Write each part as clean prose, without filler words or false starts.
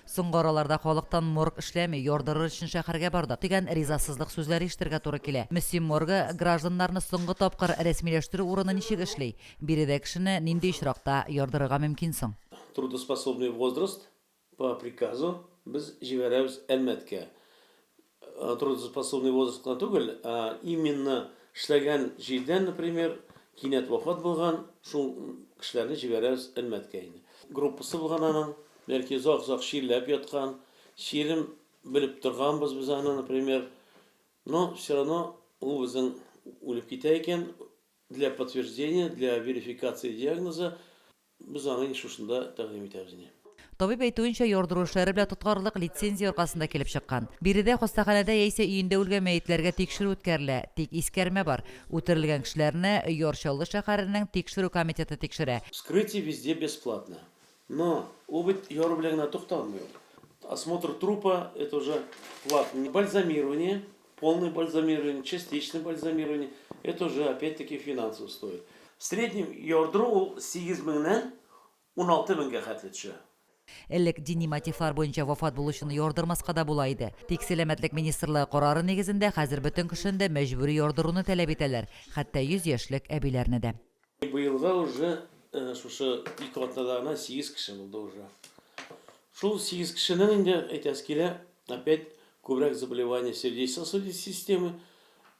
Соңгы араларда халыктан морг эшләми, ярдырыр өчен шәһәргә бардык, дигән ризасызлык сүзләре ишетергә туры килә. Мөслим моргы гражданнарны соңгы тапкыр рәсмиләштерү урыны ничек эшли? Биредә кешене нинди очракта ярдырырга мөмкин соң? Трудоспособный возраст по приказу без җибәрәбез Әлмәткә. Трудоспособный возраст кына түгел, ә именно эшләгән җирдән, например, кинәт вафат булган, шул кешеләрне җибәрәбез Әлмәткә инде. Группасы булган аның, бәлки озак-озак чирләп яткан, чирен белеп торганбыз без аны, например, но все равно ул безнең үлеп китә икән, для подтверждения, для верификации диагноза Без аны инде шушында тәкъдим итәбез инде. Табиб әйтүенчә, ярдыру эшләре белән тоткарлык лицензия аркасында килеп чыккан. Биредә хастаханәдә яисә өендә үлгән мәетләргә тикшерү үткәрелә. Тик искәрмә бар, үтерелгән кешеләрне Яр Чаллы шәһәренең тикшерү комитеты тикшерә. Вскрытие везде бесплатно. Но ул бит яру белән генә тукталмый ул. Осмотр трупа, это уже платно. Бальзамирование, полное бальзамирование, частичное бальзамирование, это уже опять-таки финансово стоит. В среднем ярдыру ул 8 меңнән 16 меңгә хәтле төшә. Элек дини мотивлар буенча вафат булучыны ярдырмаска да була иде. Тик Сәламәтлек министрлыгы карары нигезендә хәзер бөтен кешене дә мәҗбүри ярдыруны таләп итәләр, хәтта 100 яшьлек әбиләрне дә. Быелга уже шушы ике атнада гына 8 кеше булды уже. Шул 8 кешенең инде әйтәсе килә, опять күбрәк заболевание сердечно-сосудистой системы,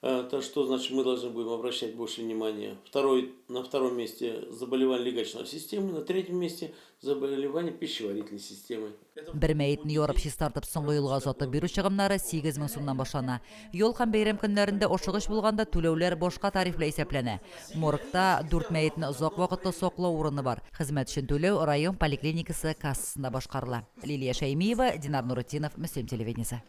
то что значит мы должны будем обращать больше внимания. Второй, на втором месте заболевание легочной системы, на третьем месте заболевание пищеварительной системы. Бер мәетне ярып чистартып соңгы юлга озатып бирү чыгымнары 8 мең сумнан башлана. Ял һәм бәйрәм көннәрендә ашыгыч булганда түләүләр башка тариф белән исәпләнә. Моргта дүрт мәетне озак вакытлы саклау урыны бар. Хезмәт өчен түләү район поликлиникасы кассасында башкарыла. Лилия Шәймиева, Динар Нуретдинов, Мөслим телевидениесе.